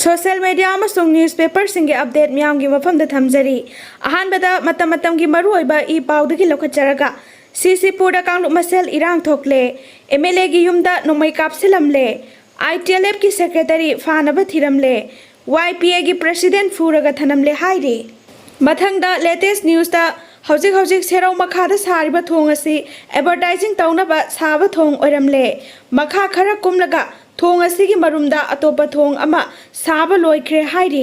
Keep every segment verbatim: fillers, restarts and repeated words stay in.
Social media ꯑꯃꯁꯨꯡ ꯅ꯭ꯌꯨꯁꯄꯦꯄꯔꯁꯤꯡꯒꯤ update ꯃꯌꯥꯝꯒꯤ ꯃꯐꯝꯗ ꯊꯝꯖꯔꯤ꯫ ꯑꯍꯥꯟꯕꯗ ꯃꯇꯝ ꯃꯇꯝꯒꯤ ꯃꯔꯨꯑꯣꯏꯕ ꯏ ꯄꯥꯎꯗꯒꯤ ꯂꯧꯈꯠꯆꯔꯒ, ꯁꯤꯁꯤꯄꯨꯔꯗ ꯀꯥꯡꯂꯨꯞ ꯃꯁꯦꯜ ꯏꯔꯥꯡ ꯊꯣꯛꯂꯦ, ꯑꯦꯝ ꯑꯦꯜ ꯑꯦꯒꯤ ꯌꯨꯝꯗ ꯅꯣꯡꯃꯩ ꯀꯥꯞꯁꯤꯜꯂꯝꯂꯦ, ꯑꯥꯏ ꯇꯤ ꯑꯦꯜ ꯑꯦꯐꯀꯤ ꯁꯦꯀ꯭ꯔꯦꯇꯔꯤ ꯐꯥꯅꯕ ꯊꯤꯔꯝꯂꯦ, ꯋꯥꯏ ꯄꯤ ꯑꯦꯒꯤ ꯄ꯭ꯔꯦꯁꯤꯗꯦꯟꯠ ꯐꯨꯔꯒ ꯊꯅꯝꯂꯦ ꯍꯥꯏꯔꯤ꯫ ꯃꯊꯪꯗ ꯂꯦꯇꯦꯁ ꯅ꯭ꯌꯨꯁꯇ, ꯍꯧꯖꯤꯛ ꯍꯧꯖꯤꯛ ꯁꯦꯔꯧ ꯃꯈꯥꯗ ꯁꯥꯔꯤꯕ ꯊꯣꯡ ꯑꯁꯤ ꯑꯦꯗꯚꯔꯇꯥꯏꯖꯤꯡ ꯇꯧꯅꯕ ꯁꯥꯕ ꯊꯣꯡ ꯑꯣꯏꯔꯝꯂꯦ꯫ ꯃꯈꯥ ꯈꯔ ꯀꯨꯝꯂꯒ ꯊꯣꯡ ꯑꯁꯤꯒꯤ ꯃꯔꯨꯝꯗ ꯑꯇꯣꯞꯄ ꯊꯣꯡ ꯑꯃ ꯁꯥꯕ ꯂꯣꯏꯈ꯭ꯔꯦ ꯍꯥꯏꯔꯤ꯫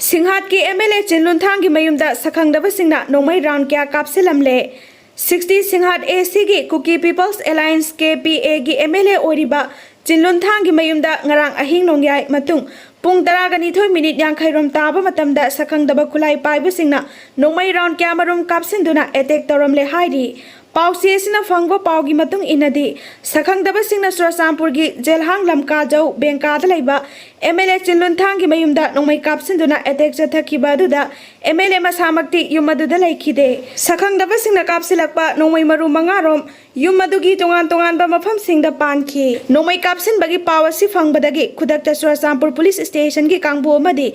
ꯁꯤꯡꯍꯥꯠꯀꯤ ꯑꯦꯝ ꯑꯦꯜ ꯑꯦ ꯆꯤꯟꯂꯨꯟꯊꯥꯡꯒꯤ ꯃꯌꯨꯝꯗ ꯁꯛꯈꯪꯗꯕꯁꯤꯡꯅ ꯅꯣꯡꯃꯩ ꯔꯥꯎꯟ ꯀꯌꯥ ꯀꯥꯞꯁꯤꯜꯂꯝꯂꯦ꯫ ꯁꯤꯛꯁꯇꯤ ꯁꯤꯡꯍꯥꯠ ꯑꯦ ꯁꯤꯒꯤ ꯀꯨꯀꯤ ꯄꯤꯄꯜꯁ ꯑꯦꯂꯥꯏꯟꯁ, ꯀꯦ ꯄꯤ ꯑꯦꯒꯤ ꯑꯦꯝ ꯑꯦꯜ ꯑꯦ ꯑꯣꯏꯔꯤꯕ ꯆꯤꯟꯂꯨꯟꯊꯥꯡꯒꯤ ꯃꯌꯨꯝꯗ ꯉꯔꯥꯡ ꯑꯍꯤꯡ ꯅꯣꯡꯌꯥꯏ ꯃꯇꯨꯡ ꯄꯨꯡ ꯇꯔꯥꯒ ꯅꯤꯊꯣꯏ ꯃꯤꯅꯤꯠ ꯌꯥꯡꯈꯩ ꯔꯣꯝ ꯇꯥꯕ ꯃꯇꯝꯗ ꯁꯛꯈꯪꯗꯕ ꯈꯨꯠꯂꯥꯏ ꯄꯥꯏꯕꯁꯤꯡꯅ ꯅꯣꯡꯃꯩ ꯔꯥꯎꯟ ꯀꯌꯥꯃꯔꯨꯝ ꯀꯥꯞꯁꯤꯟꯗꯨꯅ ꯑꯦꯇꯦꯛ ꯇꯧꯔꯝꯂꯦ ꯍꯥꯏꯔꯤ꯫ ꯄꯥꯎꯆꯦ ꯑꯁꯤꯅ ꯐꯪꯕ ꯄꯥꯎꯒꯤ ꯃꯇꯨꯡ ꯏꯟꯅꯗꯤ, ꯁꯛꯈꯪꯗꯕꯁꯤꯡꯅ ꯆꯨꯔꯆꯥꯟꯄꯨꯔꯒꯤ ꯖꯦꯜꯍꯥꯡ ꯂꯝꯀꯥꯖꯧ ꯕꯦꯡꯀꯥꯗ ꯂꯩꯕ ꯑꯦꯝ ꯑꯦꯜ ꯑꯦ ꯆꯤꯟꯂꯨꯟꯊꯥꯡꯒꯤ ꯃꯌꯨꯝꯗ ꯅꯣꯡꯃꯩ ꯀꯥꯞꯁꯤꯟꯗꯨꯅ ꯑꯦꯇꯦꯛ ꯆꯠꯊꯈꯤꯕ ꯑꯗꯨꯗ ꯑꯦꯝ ꯑꯦꯜ ꯑꯦ ꯃꯁꯥꯃꯛꯇꯤ ꯌꯨꯝ ꯑꯗꯨꯗ ꯂꯩꯈꯤꯗꯦ꯫ ꯁꯛꯈꯪꯗꯕꯁꯤꯡꯅ ꯀꯥꯞꯁꯤꯜꯂꯛꯄ ꯅꯣꯡꯃꯩ ꯃꯔꯨ ꯃꯉꯥꯔꯣꯝ ꯌꯨꯝ ꯑꯗꯨꯒꯤ ꯇꯣꯉꯥꯟ ꯇꯣꯉꯥꯟꯕ ꯃꯐꯝꯁꯤꯡꯗ ꯄꯥꯟꯈꯤ꯫ ꯅꯣꯡꯃꯩ ꯀꯥꯞꯁꯤꯟꯕꯒꯤ ꯄꯥꯎ ꯑꯁꯤ ꯐꯪꯕꯗꯒꯤ ꯈꯨꯗꯛꯇ ꯆꯨꯔꯆꯥꯟꯄꯨꯔ ꯄꯨꯂꯤꯁ ꯁ꯭ꯇꯦꯁꯟꯒꯤ ꯀꯥꯡꯕꯨ ꯑꯃꯗꯤ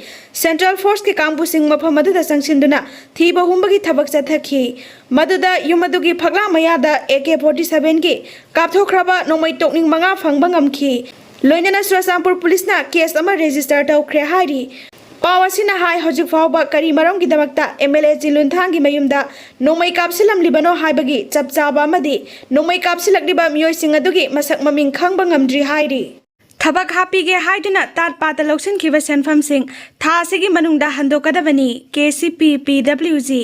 ꯁꯦꯟꯇ꯭ꯔꯦꯜ ꯐꯣꯔꯁꯀꯤ ꯀꯥꯡꯕꯨꯁꯤꯡ ꯃꯐꯝ ꯑꯗꯨꯗ ꯆꯪꯁꯤꯟꯗꯨꯅ ꯊꯤꯕ ꯍꯨꯝꯕꯒꯤ ꯊꯕꯛ ꯆꯠꯊꯈꯤ꯫ ꯃꯗꯨꯗ ꯌꯨꯝ ꯑꯗꯨꯒꯤ ꯐꯛꯂꯥꯡ ꯃꯌꯥꯗ ꯑꯦ ꯀꯦ ꯐꯣꯔꯇꯤ ꯁꯚꯦꯟꯒꯤ ꯀꯥꯞꯊꯣꯛꯈ꯭ꯔꯕ ꯅꯣꯡꯃꯩ ꯇꯣꯛꯅꯤꯡ ꯃꯉꯥ ꯐꯪꯕ ꯉꯝꯈꯤ꯫ ꯂꯣꯏꯅꯅ ꯆꯨꯔꯆꯥꯟꯄꯨꯔ ꯄꯨꯂꯤꯁꯅ ꯀꯦꯁ ꯑꯃ ꯔꯦꯖꯤꯁꯇꯔ ꯇꯧꯈ꯭ꯔꯦ ꯍꯥꯏꯔꯤ꯫ ꯄꯥꯎ ꯑꯁꯤꯅ ꯍꯥꯏ, ꯍꯧꯖꯤꯛ ꯐꯥꯎꯕ ꯀꯔꯤ ꯃꯔꯝꯒꯤꯗꯃꯛꯇ ꯑꯦꯝ ꯑꯦꯜ ꯑꯦ ꯆꯤꯟꯂꯨꯟꯊꯥꯡꯒꯤ ꯃꯌꯨꯝꯗ ꯅꯣꯡꯃꯩ ꯀꯥꯞꯁꯤꯜꯂꯝꯂꯤꯕꯅꯣ ꯍꯥꯏꯕꯒꯤ ꯆꯞ ꯆꯥꯕ ꯑꯃꯗꯤ ꯅꯣꯡꯃꯩ ꯀꯥꯞꯁꯤꯜꯂꯛꯂꯤꯕ ꯃꯤꯑꯣꯏꯁꯤꯡ ꯑꯗꯨꯒꯤ ꯃꯁꯛ ꯃꯃꯤꯡ ꯈꯪꯕ ꯉꯝꯗ꯭ꯔꯤ ꯍꯥꯏꯔꯤ꯫ ꯊꯕꯛ ꯍꯥꯞꯄꯤꯒꯦ ꯍꯥꯏꯗꯨꯅ ꯇꯥꯠ ꯄꯥꯠꯇ ꯂꯧꯁꯤꯟꯈꯤꯕ ꯁꯦꯟꯐꯝꯁꯤꯡ ꯊꯥ ꯑꯁꯤꯒꯤ ꯃꯅꯨꯡꯗ ꯍꯟꯗꯣꯛꯀꯗꯕꯅꯤ, ꯀꯦ ꯁꯤ ꯄꯤ, ꯄꯤ ꯗꯕ꯭ꯂꯤꯎ ꯖꯤ꯫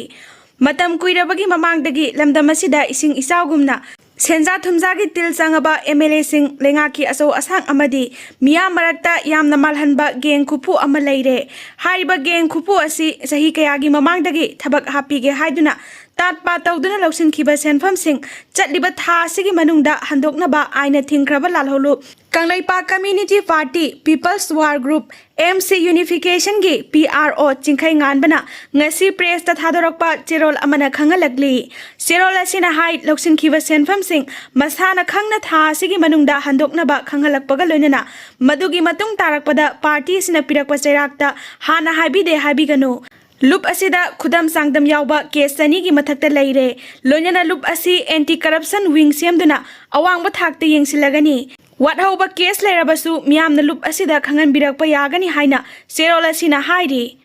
ꯃꯇꯝ ꯀꯨꯏꯔꯕꯒꯤ ꯃꯃꯥꯡꯗꯒꯤ ꯂꯝꯗꯝ ꯑꯁꯤꯗ ꯏꯁꯤꯡ ꯏꯆꯥꯎꯒꯨꯝꯅ ꯁꯦꯟꯖꯥ ꯊꯨꯝꯖꯥꯒꯤ ꯇꯤꯜ ꯆꯪꯉꯕ ꯑꯦꯝ ꯑꯦꯜ ꯑꯦꯁꯤꯡ, ꯂꯩꯉꯥꯛꯀꯤ ꯑꯆꯧ ꯑꯁꯥꯡ ꯑꯃꯗꯤ ꯃꯤꯌꯥꯝ ꯃꯔꯛꯇ ꯌꯥꯝꯅ ꯃꯥꯜꯍꯟꯕ ꯒꯦꯡ ꯈꯨꯐꯨ ꯑꯃ ꯂꯩꯔꯦ꯫ ꯍꯥꯏꯔꯤꯕ ꯒꯦꯡ ꯈꯨꯐꯨ ꯑꯁꯤ ꯆꯍꯤ ꯀꯌꯥꯒꯤ ꯃꯃꯥꯡꯗꯒꯤ ꯊꯕꯛ ꯍꯥꯞꯄꯤꯒꯦ ꯍꯥꯏꯗꯨꯅ ꯇꯥꯠ ꯄꯥꯠ ꯇꯧꯗꯨꯅ ꯂꯧꯁꯤꯟꯈꯤꯕ ꯁꯦꯟꯐꯝꯁꯤꯡ ꯆꯠꯂꯤꯕ ꯊꯥ ꯑꯁꯤꯒꯤ ꯃꯅꯨꯡꯗ ꯍꯟꯗꯣꯛꯅꯕ ꯑꯥꯏꯟꯅ ꯊꯤꯡꯈ꯭ꯔꯕ ꯂꯥꯜꯍꯧꯂꯨꯞ Kangleipak Community Party, People's War Group, M C Unification ꯒꯤ P R O ꯆꯤꯡꯈꯩ ꯉꯥꯟꯕꯅ ꯉꯁꯤ press ꯇ ꯊꯥꯗꯣꯔꯛꯄ ꯆꯦꯔꯣꯜ ꯑꯃꯅ ꯈꯪꯍꯜꯂꯛꯂꯤ꯫ ꯆꯦꯔꯣꯜ ꯑꯁꯤꯅ ꯍꯥꯏ, ꯂꯧꯁꯤꯟꯈꯤꯕ ꯁꯦꯟꯐꯝꯁꯤꯡ ꯃꯁꯥꯅ ꯈꯪꯅ ꯊꯥ ꯑꯁꯤꯒꯤ ꯃꯅꯨꯡꯗ ꯍꯟꯗꯣꯛꯅꯕ ꯈꯪꯍꯜꯂꯛꯄꯒ ꯂꯣꯏꯅꯅ ꯃꯗꯨꯒꯤ ꯃꯇꯨꯡ ꯇꯥꯔꯛꯄꯗ party ꯑꯁꯤꯅ ꯄꯤꯔꯛꯄ ꯆꯩꯔꯥꯛꯇ ꯍꯥꯟꯅ ꯍꯥꯏꯕꯤꯗꯦ ꯍꯥꯏꯕꯤꯒꯅꯨ꯫ ꯂꯨꯞ ꯑꯁꯤꯗ ꯈꯨꯗꯝ ꯆꯥꯡꯗꯝ ꯌꯥꯎꯕ case ꯆꯅꯤꯒꯤ ꯃꯊꯛꯇ ꯂꯩꯔꯦ꯫ ꯂꯣꯏꯅꯅ ꯂꯨꯞ ꯑꯁꯤ Anti Corruption Wing ꯁꯦꯝꯗꯨꯅ ꯑꯋꯥꯡꯕ ꯊꯥꯛꯇ ꯌꯦꯡꯁꯤꯜꯂꯒꯅꯤ꯫ ꯋꯥꯠꯍꯧꯕ case ꯂꯩꯔꯕꯁꯨ ꯃꯤꯌꯥꯝꯅ ꯂꯨꯞ ꯑꯁꯤꯗ ꯈꯪꯍꯟꯕꯤꯔꯛꯄ ꯌꯥꯒꯅꯤ ꯍꯥꯏꯅ ꯆꯦꯔꯣꯜ ꯑꯁꯤꯅ ꯍꯥꯏꯔꯤ꯫